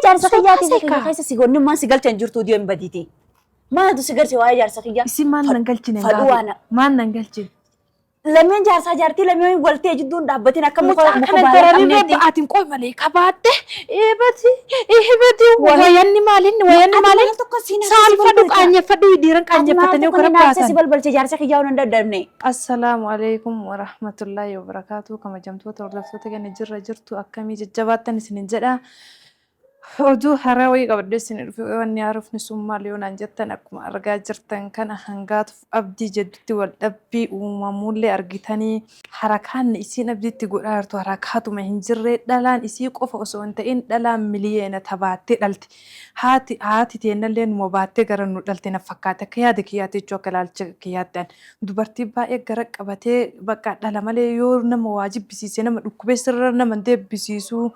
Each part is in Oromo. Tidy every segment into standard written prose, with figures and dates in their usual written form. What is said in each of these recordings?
Waa'ee jaarsa kiyyaatii fi Soqaa kiyya keessa si gonnummaan si galchan jirtu deem badiiti. Maaltu si galche waa'ee jaarsa kiyyaa? Isin maal nan galchine Fadhu gaafii? waan Maal nan galchine? Lameen jaarsaa jaartii lameen waltee jidduun dhaabbatiin akka muka Mucaa muka kana baala daranii qabneetti. ba'aatiin qoy malee kabaatte eebati eebati wayanni maalinni wayanni maalin saalfadhu qaanyeffadhu dhiiran qaanyeffatanii Kana gara naafsa si baatan. balbalche jaarsa kiyyaa waan dadhabne. Assalaamu alaikum warahmatullaahi wabarakaatu kabajamtoota hordoftoota keenya jirra jirtu akkamii jajjabaattan isinin jedha. Oduu haaraa wayii qabadhee isin dhufe. Wanni haarofni sun maal yoo naan jettan, akkuma argaa jirtan kana hangaatuuf abdii jeddutti wal dhabbii uumamuullee argitanii, harakaanni isiin abdiitti godhaa jirtu harakaatuma hin jirre. Dhalaan isii qofa osoo hin ta'in dhalaan miliyeena tabaattee dhalte. Haati teennallee numa baattee gara nu dhalte na fakkaate, akka yaada kiyyaatti jechuu, akka ilaalcha kiyyaatti. An dubartii baay'ee gara qabatee bakka dhala malee yoo nama waa jibbisiise, nama dhukkubee sirra nama hin deebisiisu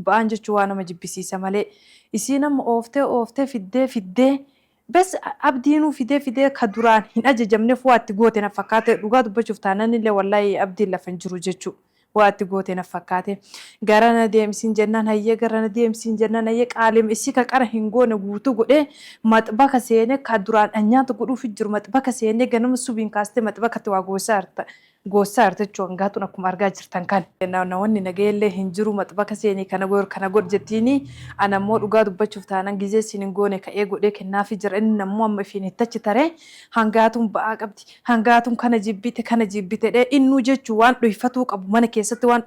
ba'aan jechuun waa nama jibbisiisa malee. Isiin amma ooftee ooftee fiddee fiddee bes abdiinuu fidee fidee ka duraan hin ajajamneef waa itti goote na fakkaate. Dhugaa dubbachuuf taananillee wallaahi abdiin lafa hin jiru jechuu, waa itti goote na fakkaate. Garana deemsiin jennaan hayyee, garana deemsiin jennaan hayyee, qaalima isii ka qara hin goone guutuu godhee maxbaka seenee, ka duraan nyaata godhuufi jiru maxbaka seenee, ganama subiin kaastee maxbakatti waa goosaa jirta goossaa jirti jechuun hangaatuun akkuma argaa jirtan kan. Namoonni nagayallee hin jiru, maxbaka seenii kana godh kana godh jettiini. Ana immoo dhugaa dubbachuuf taanan gizee siin hin goone ka'ee godhee kennaafii jira. Inni ammoo amma ifiin ittachi taree hangaatuun ba'aa qabdi, hangaatuun kana jibbite kana jibbite dhee innuu jechuun waan dhuyfatuu qabu mana keessatti waan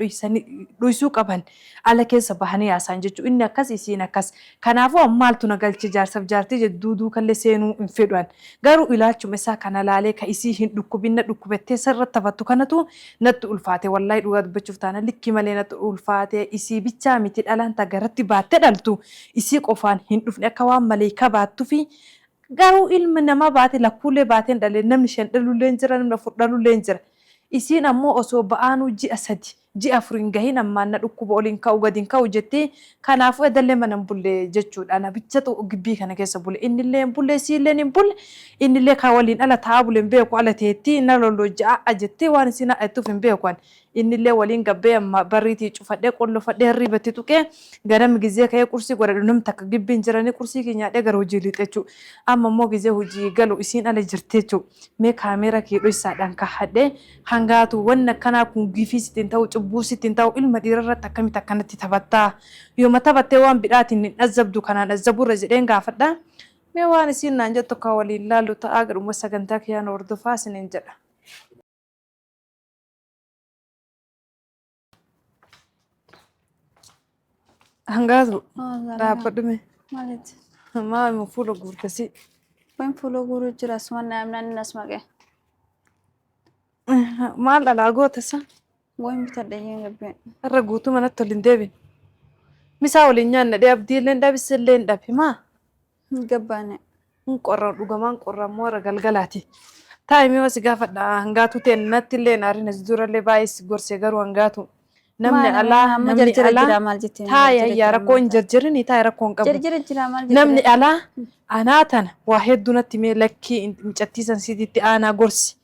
dhuysuu qaban ala keessa bahanii haasa'an jechuun, inni akkas isiin akkas. Kanaafuu amma maaltu na galche? Jaarsaf jaartii jidduu duukallee seenuu hin fedhu an. Garuu ilaalchuma isaa kana laalee ka isii hin dhukkubin na dhukkubettee sirra taphattu kanatu natti ulfaate. Wallaahi dhugaa dubbachuuf taanaan likkii malee natti ulfaate. Isii bichaa miti, dhalaan ta garatti baatte dhaltu isii qofaan hin dhufne akka waan maleeykaa baattufi. Garuu ilmi namaa baate lakkuulee baatee hin dhalle. Namni shan dhalullee hin jira, namni afur dhalullee hin jira. Isiin ammoo osoo ba'aanuu ji'a 3, ji'a 4 hin gahin ammaan na dhukkuba, ol hin ka'u, gad hin ka'u jetti. Kanaafuu edallee mana hin bulle jechuudha. Ana bichatu gibbii kana keessa bule. Innillee hin bulle, isiilleen hin bulle. Innillee kan waliin ala taa'aa bule hin beeku. Ala teetti na lollojja'a jettee waan isiin ha'a jettuuf hin beeku ani. Innillee waliin gabbee amma barriitii cufadhee qollofadhee hirriiba itti tuqee, ganama gizee ka'ee qursii godhadhu namni takka gibbii hin jiranii, qursii kee nyaadhee gara hojii lixe jechuudha. Amma immoo gizee hojii galu isiin ala jirti jechuudha. Mee kaameera kee dhoysaadhaan kaahadhee hangaatu, wanni akkanaa kun gifii sitti hin ta'u, cubbuu sitti hin ta'u? Ilma dhiira irratti akkamitti akkanatti taphattaa? Yooma taphattee waan bidhaatiin hin azzabdu kanaan azzaburra jedheen gaafadha. Mee waan isiin naan jettu kan waliin laallu ta'aa, gadhuma sagantaa kiyyaan hordofaa isiniin jedha. Hangaatu dhaabbadhu mee. Maalitti? Maal fuula guurte si? Waan fuula guuruu jira, asuma naamnaan as maqee. Maal dhalaa goota isa? Waan bitadha jeen gabbeen. Irra guutuu manatti ol hin deebine. Misaa waliin nyaanna dhee abdii illee hin dhabe, illee hin dhabe maa? Hin gabbaane. Hin qorra, dhugamaan qorra immoo irra galgalaati. Taa'i mee si gaafadha, hangaatuu ta'e natti illee hin aarin, as durallee baay'ee si gorse, garuu hangaatu. Namni Maal alaa amma namni jarjara alaa jira maal jetteen? Taa'i Jarjara ayyaa jira rakkoo hin maal ta'a? jarjarini, taa'i, rakkoo hin qabu. Jarjara jira maal Namni jettee? alaa anaa tana waa hedduu natti mee lakkii micattii san siititti aanaa gorsi.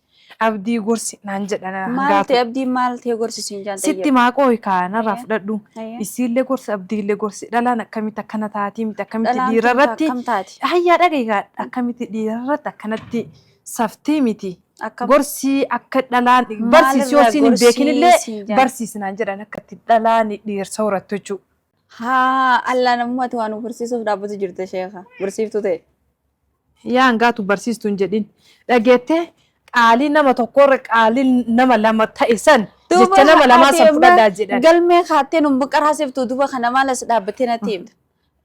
Abdii gorsi naan jedha Maal hangaatu. ta'e abdii, maal ta'e gorsi siin jaan Sitti xayyeef. maa qooyi kaa narraa Ayyee. fudhadhu. Ayyee. Isiillee gorsi, abdiillee gorsi. Dhalaan akkamitti akkana taatii miti, akkamitti Dhalaan dhiira tun taa irratti akkam taati? Hayyaa dhagahi kaa, akkamitti dhiira irratti akkanatti saftii miti. Akkam? Gorsii akka dhalaan barsiisi yoo Maalirraa isiin hin gorsii beekinillee siin jaan? barsiisi naan jedhan, akka itti dhalaan dhiirsa horattu jechuudha. Haa Allah, namummaa ati waan nu barsiisuuf dhaabbatu jirta sheekha. Barsiiftuu ta'e. Yaa hangaatu, barsiistu hin jedhin. Dhageettee qaalii nama tokkorra qaalii nama lama ta'e san jecha nama lamaa ati san amma fudhadhaa jedhan. Galmee kaattee nu qaraasiftu duba kana maal as dhaabbattee natti himta?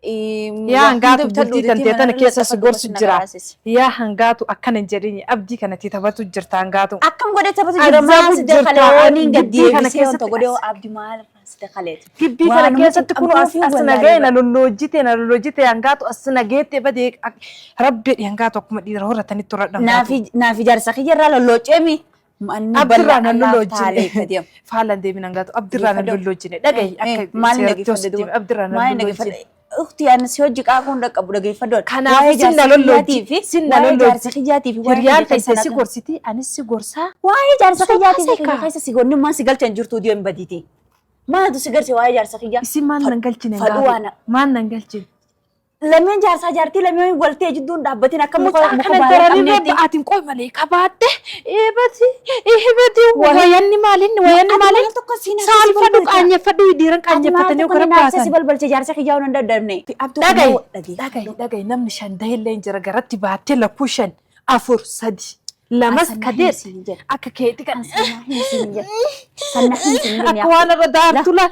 Yaa hangaatu, bultii tantee tana keessa si gorsu jira. Yaa hangaatu, akkana hin jedhin, abdii kanatti taphatu jirta hangaatu. Akkam godhee taphatu jira? Maal Azabu si jirta dakalee ooniin gad gibbii kana deebisee wanta keessatti godhee abdi maal si dakaleeti? Gibbii kana Waanuma keessatti kun as cinqamtuu fi as wallaalee nagahee na bara. lolloojjite, na lolloojjite hangaatu, as nageette badee rabbi jedhi hangaatu, akkuma dhiira horatanitti horadha hangaatu. Naafi naafi jaarsa kiyya irraa lolloocceemi. Manni Abdirraa bal'aa nan allaaf taalee lolloojjine. gadi amma. Faalan deemin hangaatu, abdirraa nan Dhageeffadhu. lolloojjine dhagahi akka Maal seeratti dhageeffadhe hojjetti duuba? abdirraa nan Maal lolloojjine. dhageeffadhe? Ukti ani si hojii qaaquu hin dhaqqabu, dhageeffadhu. Kanaafuu Waa'ee sin na jaarsa lolloojji, kiyyaatii fi sin na waa'ee lolloojji. jaarsa kiyyaatii fi waa'ee Hiriyaan kiyya keessa teessee si na gorsiti, anis si gorsaa. Waa'ee jaarsa Soqaa kiyyaatii fi kiyya seekaa. keessa si gonnummaan si galchan jirtu deem badiiti. Maaltu si galche waa'ee jaarsa kiyyaa? Isin maal nan galchine Fadhu hangaatu? waan Maal nan galchine? Lameen jaarsaa jaartii lameen waltee jidduun dhaabbatiin akka muka Mucaa muka kana baala daranii qabneetti. ba'aatiin qoy malee qabaatte eebati eebati wayanni maalinni wayanni Ati maalin maal tokko siin haasee si saalfadhu balbalcha. qaanyeffadhu dhiiran Ati maal qaanyeffatanii tokko kara ni naafsee si baasan. balbalcha jaarsa kiyyaa waan hin dadhabne. Abduu Dhagayi kun dhagee. dhagayi dhagayi namni shan dahillee hin jira garatti baattee lakkuu shan afur sadi lamas Sanna kadeet hin jedhe. akka keetti kan Sanna hin siin jedhe. Sanna hin siin jedhe. akka waan irra daartu la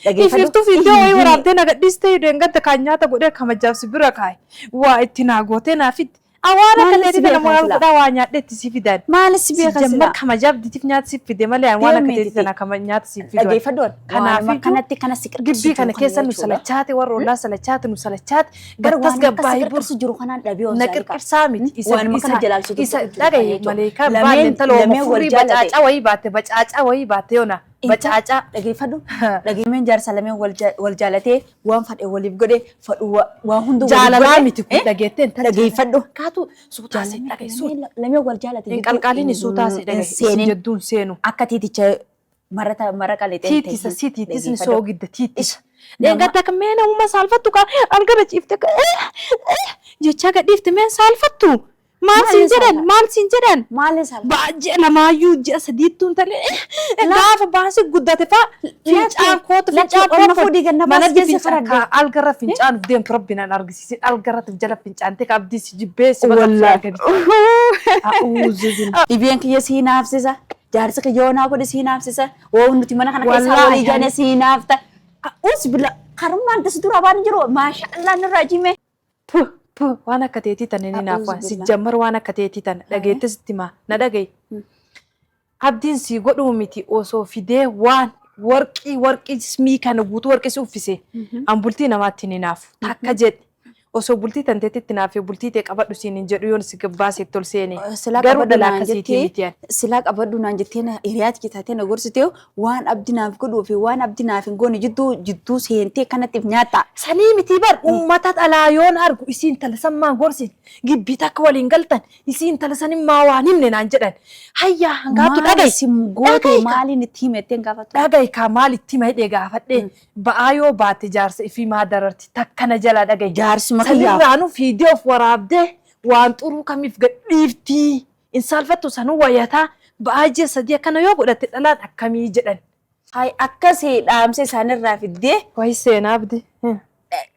Dhageeffadhu. ififtu fiiddee wayii waraabdee na gadhiistee hidheen gadda kaan nyaata godhee kamajaaf si bira kaa'e waa itti naa gootee naa fidde. Awaan akka Maal si teetii kana beekan maal silaa? godhaa waa nyaadhee itti si fidan. Maal si beekan Jammar silaa? kamajaaf ditiif nyaata si fide malee waan akka Deemee teetii titi. tana kama nyaata si fidu. Dhageeffadhu. Kanaaf Waanuma kanatti kana si qirqirsu Gibbii kana jiru keessa nu jechuudha. salachaate warra ollaa salachaate nu salachaate Bara gattas waan akka si gabbaayii bur qirqirsu jiru kanaan dhabee na onsaanii qaba. qirqirsaa miti. Isa Waanuma kana isa jalaalchitu isa jiru dhagaye jechuudha. maleekaa Lameen- baanne intala lameen Oromoo wal furrii jaalate. bacaacaa wayii baatte bacaacaa wayii baatte yoona bacaacaa. Dhageeffadhu. Dhageeffameen jaarsa lameen wal jaalatee waan fadhe waliif godhe fadhu waan hunda waliif Jaalalaa godhe. miti kun dhageettee intala Dhageeffadhu. Kaatu suutaa si dhagaye suuta. Lameen wal jaalate. Hin qalqaalini suutaa si dhagaye isin Seenin jedduun seenu. akka tiiticha marata mara qalexee. Tiittisa si tiittisni soogidda tiittisa. Nama- Dheengadda akka mee namummaa saalfattu kaa algara ciifte jechaa gadhiifte mee saalfattu. Maal siin Maaliin jedhan saalfata? maal siin jedhan. Maaliin saalfata? Baay'ee lamaayyuu ji'a sadiittuu hin taane gaafa baasii guddate fa'a fincaan kootu Lakki fincaan onna kootu fuudhii ganna baasii manatti keessa fincaan faradde. kaa algarra fincaan uf deemtu rabbi naan argisiisin algarratti jala fincaan ta'e abdii si jibbee si Wallaahi. A'uuzu billah. Dhibeen kiyya sii naafsisa. Jaarsi kiyya onaa godhe sii naafsisa. Waan nuti mana kana keessa Wallaahi. walii jane sii naafta. Us bila karummaan tas dura waan jiru maasha Allah nurraa jime. Puh, puh, waan akka teetii tana ni naaf waan si A'uuzu billah. jammar waan akka teetii tana dhageette sitti himaa na dhagayi. Abdiin sii godhuu miti osoo fidee waan warqii warqii smii kana guutuu warqii si uffise an bultii namaatti ni naafu takka jedhe osoo bultii tan teetitti naafee bultii tee qabadhu siin hin jedhu yoon si gabbaasee tol seene Silaa garuu qabadhu dhala naan akkasiitii jettee miti ani. silaa qabadhu naan jettee na hiriyaati kitaatee na gorsitee waan abdi naaf godhuu fi waan abdi naaf hin goone jidduu jidduu seentee kanatti nyaatta. Sanii miti bar uummata dhalaa yoon argu isiin tala sammaan gorsin gibbii takka waliin galtan isiin tala sanin maa waan himne naan jedhan hayyaa hangaatu Maal dhagayi isin goote dhagayi ka maaliin itti himettee gaafatu? dhagayi kaa maal itti hima hidhee gaafadhee ba'aa yoo baate jaarsa ifii maa dararti takkana jala dhagayi Jaarsuma kiyyaaf. sanirraanu fiidee of waraabdee waan xuruu kamiif gadhiiftii hin saalfattu sanuu wayataa ba'aa ji'a sadii akkana yoo godhatte dhalaan akkamii jedhan. Hay akkasii dhaamsa isaanirraa fiddee Wayi seenaa abdi.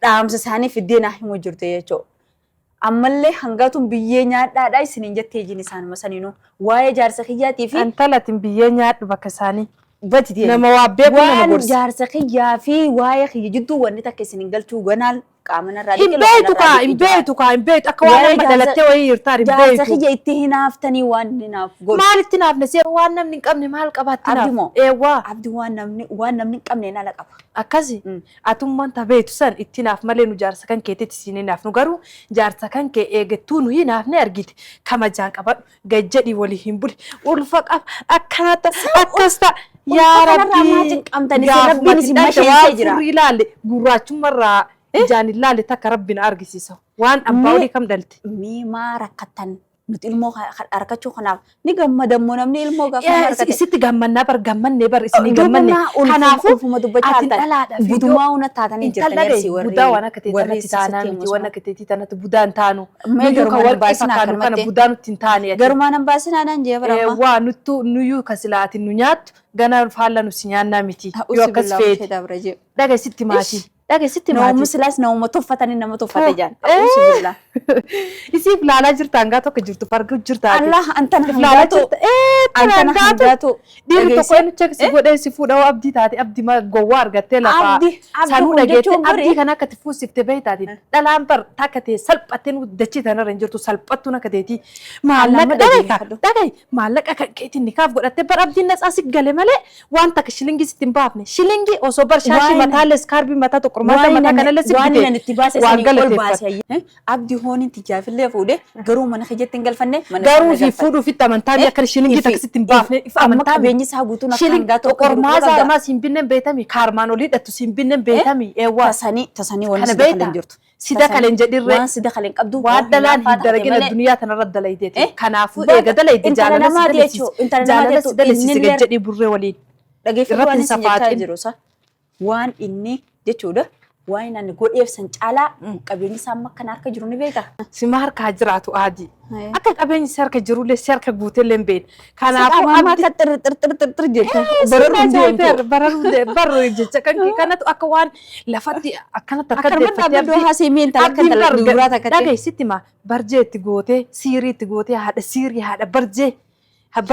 Dhaamsa isaanii fiddee naa himuu jirte jechuudha. Ammallee hangaatuun biyyee nyaadhaadha isiniin jettee jini isaanuma saniinuu. Waa'ee jaarsa kiyyaatii fi Intalatin biyyee nyaadhu bakka isaanii. Bati deemi. Nama waa beeku nama Waan gorsa. jaarsa kiyyaa fi waa'ee kiyya jidduu wanni takka isin hin galchuu ganaan qaama narraa Hin dhiqe, lafa beektu narraa kaa dhiqe hin jira. beektu kaa hin beektu akka waan Waa'ee amma jaarsa dhalattee wayii jirtaan hin jaarsa beektu. kiyya itti hinaaftanii waan inni naaf godhu. Maalitti naafne see waan namni hin qabne maal qabaatti Abdi naaf? moo? Eewwaa. Abdi waan namni hin qabne nala qaba. Akkasi atummaan ta beektu san itti naaf malee nu jaarsa kan keetitti siin hin naafnu garuu jaarsa kan kee eegattuu nu hin naafne argite kamajaan qabadhu gajjadhii walii hin buli ulfa qaba akkana ta'a akkas ta'a yaa Ulfa kanarraa maa rabbii cinqamtani? Isin gaafuma Rabbiin isin ati dhalte masheessee waan jira. furrii ilaalle gurraachummarraa ijaan ilaalle takka rabbi na argisiisa waan abbaa Mee olii kam dhalte. Mee maa rakkattan nuti ilmoo harkachuu kanaaf ni gammadammoo namni ilmoo gaafa nama harkate. Isitti gammannaa bar gammannee bar isinii Duuba gammanne. maa ulfuma Kanaafuu ulfuma dubbachaa ati jirtan. dhalaadha fi Budumaa una taatanii Intala jirtan dhagaye ersii warri budaa waan akka warri teetii tanatti taanaa sitti miti waan himu. akka teetii tanatti budaa hin taanu. Mee Nuyyuu kan garumaa nan warqii baasinaa fakkaannu kana akkanumatti. budaa nutti hin taane ati. Garumaa nan baasinaa naan jee bara amma. Waa nuttu nuyyuu kan silaa ati nu nyaattu gana faalla nu si nyaannaa miti yoo Usi akkas billaa feete. ushee dabra jee. Dhagaye sitti maatii. Dhagaye sitti Namumma maatii. silaas namumma tuffatanii nama tuffate jaan. Eh. Usi billaa. Isiif laalaa jirta hangaa tokko jirtu fargu jirta ati. Allah antana If laalaa hangaatu. jirta. Ee tana Antana hangaatu. hangaatu. Dhiirri tokko Dhageessee. eenyu cheksi godhee si fuudha hoo abdii taate abdii ma gowwaa argattee lafaa. Abdi abdi Sanuu kun dhageette jechuun abdii bari. kana akka itti fuusifte beektaati. Dhalaan bar takka ta'e salphattee nu dachii tanarra hin jirtu salphattuun akka ta'eeti. Nama Maallaqa dhagahi kaa dhageeffadhu. dhagahi maallaqa kan keetiin nikaaf godhattee bar abdiin natsaa si gale malee waan takka shilingii sitti hin baafne. Shilingii osoo bar shaashii Waan mataallee iskaarbii mataa tokko mataa waan mataa nani kanallee si waan bite nani itti baase waan sanii ol galateeffadhu. baase. Abdi hooniin tijjaafillee fuudhe garuu mana kiyyatti hin galfanne mana Garuu isaa fi na galfanne. fuudhuufitti amantaan akka shilingii takka sitti hin baafne if Amma amantaa qabeenyi isaa guutuun akka Shilling hangaa tokko jiru qormaasa qabda. armaa siin binnen beetami kaarmaan olii dhattu siin binnen beetami eewwaa. Tasanii tasanii wanni Kana si dakaleen beektaa? jirtu. Si dakaleen jedhirree. Waan si dakaleen qabdu Waan dhalaan hin dalagin malee. addunyaa tanarra dalaydeeti. Eh? Kanaafuu Baga eega dalayde intala jaalala si namaati dalesiisi. jechuun, intala namaati Jaalala si jechuun, dalesiisi innillee- gad jedhii burree waliin. Dhageeffadhu Irratti waan hin isin jechaa safaaxin. jiru sa. Waan inni jechuudha. Waan ani godheef san caalaa qabeenyi isaa amma akkana harka jiru ni beeka. Sima harka haa jiraatu aadii. Akka qabeenyi si harka jirullee si harka guutellee hin beekne. Kanaafuu Kanaafuu amma abdii akka xir xir xir xir xir jecha bararuu hin deemtu. Bararuu barru jecha kan kee kanatu akka waan lafatti akkanatti akka Akkanuma dhaabbadhu haasee mee intala akka Abdiin intala bar dubaraa takka ta'e. dhaga'i sitti hima barjee itti gootee siirii itti gootee haadha siirii haadha barjee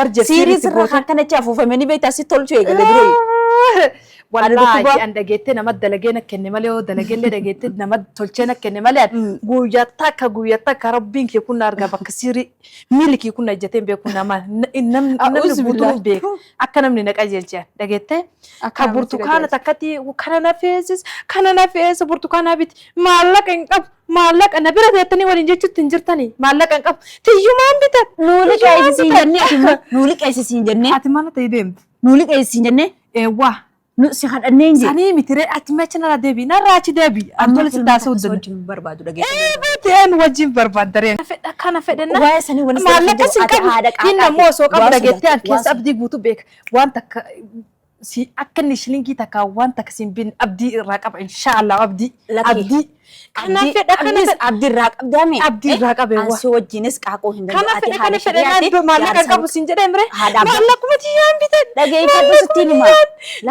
barjee Siirii sirra akkana afuufame ni beektaa si tolchuu eegale duree. Wallaahi dhukkuba. an dhageettee nama dalagee na kenne malee yoo dalageellee dhageettee nama tolchee na kenne malee an guyyaa takka guyyaa takka rabbiin kee kun na argaa bakka siirii miilli kee kun na ejjatee hin beeku nama namni A'uuzu guutuu billaah. hin beeku akka namni na qajeelche dhageettee Akka ka namni si burtukaana qajeelche. takkatti kana na feesis kana na feesa burtukaanaa biti maallaqa hin qabu maallaqa na bira teettanii waliin jechuutti hin jirtanii maallaqa hin qabu tiyyumaan bitan Nuu liqeessisiin jennee ati immoo nuu liqeessisiin jennee ati mana ta'e deemte nuu liqeessisiin jennee eewwaa nu si kadhannee hin jee. Sanii miti ree ati macha narraa deebi narraa achi deebi Amma Antoli si taasisuu filmaata danda'a. wajjin barbaadu dhageeffadhu. Ta'een wajjin barbaaddaree. Fedha kana fedhanna. Waa'ee sanii wani Maallaqa sin ati qabu. haadha Inni ammoo osoo qabu Waan dhageettee an sodaattu, waan keessa abdii guutuu beeka. Waan takka si akka inni shilingii takka waan takka sin binne abdii irraa qaba inshaallah abdii. Lakki. Abdii. Kana Abdii- fedha kana abdiis fedha. abdii irraa qabdaame. Abdii irraa qabe An waa. si wajjinis qaaquu hin danda'u. Kana Ati fedha haadha kana fedha shari'aati, naan maallaqa jaarsa qabu sin jedhee mire. Haadha abbaa. Maallaquma tiyyaan bitan. Dhageeffadhu sittiin hima.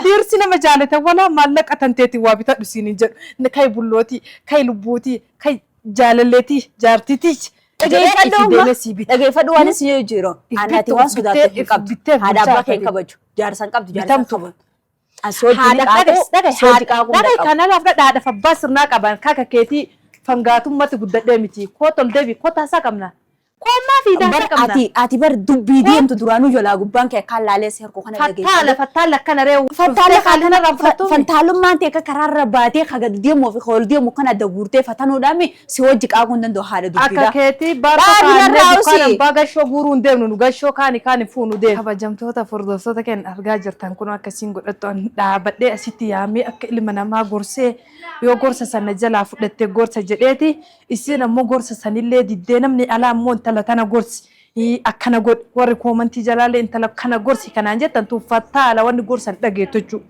Dhiirsi nama jaalatan walaa maallaqa tanteetiin waa bitadhu siin hin jedhu. Kai bullootii, kai lubbuutii, kai jaalalleetii, jaartiitii. Dhageeffadhu Ifi deemee sii bita. Dhageeffadhu waan isin jedhu jiru. If Ani ati bittu, waan if sodaattu bittee- hin if qabdu. bittee Haadha abbaa bulchaa kee hin ta'e. kabaju. Jaarsa hin qabdu. Jaarsa hin Bitamtu. kabaju. An si wajjin Haadha qaaquu, si wajji qaaquu hin dhagaye danda'u. kana laaf dhadhaadhaaf abbaa sirnaa qaban kaka keetii fangaatummaatti guddadhee miti. Koo tol deebi koo taasaa qabna. Koo ammaa fi Bar taasaa qabna. ati ati bar dubbii deemtu duraanuu jalaa gubbaan kee akkaan laalee si harku kana Fattaala dhageeffadhu. fattaala akkana ree. Fattaala kana fudhattuu. Fantaalummaan ta'e akka karaarra baatee kaga deemuu fi ol deemu kana adda guurtee fatanuudhaan si wajji qaaquu hin danda'u haadha Akka dubbiidha. keetii barka Dhaabi kaannee narraa dukkaana usii. abbaa gashoo guuruu hin deemnu nu gashoo kaani kaani fuunu deemnu. Kabajamtoota hordoftoota keenya argaa jirtan kun akkasiin godhattu an dhaabadhee asitti yaamee akka ilma namaa gorsee yoo gorsa sana jalaa fudhatte gorsa jedheeti isiin ammoo gorsa sanillee diddee namni alaa ammoo intala tana gorsi akkana godhi warri koomantii jalaallee intala kana gorsi kanaan jettan tun fattaala wanni gorsan dhageettu jechuudha.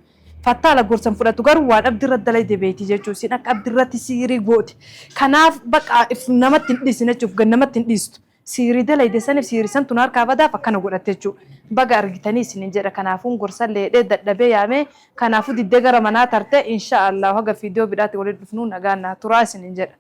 Fattaala gorsan fudhatu garuu waan abdirra dalayde beeyti jechuudha. Isin akka abdirratti siirii gooti. Kanaaf bakka if namatti hin dhiisne jechuuf gad namatti hin dhiistu. Siirii dalayde saniif siirii san tun harkaa badaaf akkana godhatte jechuudha. Baga argitanii isinin jedha. Kanaafuu gorsa leedhee dadhabee yaamee kanaafuu diddee gara manaa tarte insha Allah haga viidiyoo biraatti walitti dhufnu nagaan naa turaa isinin jedha.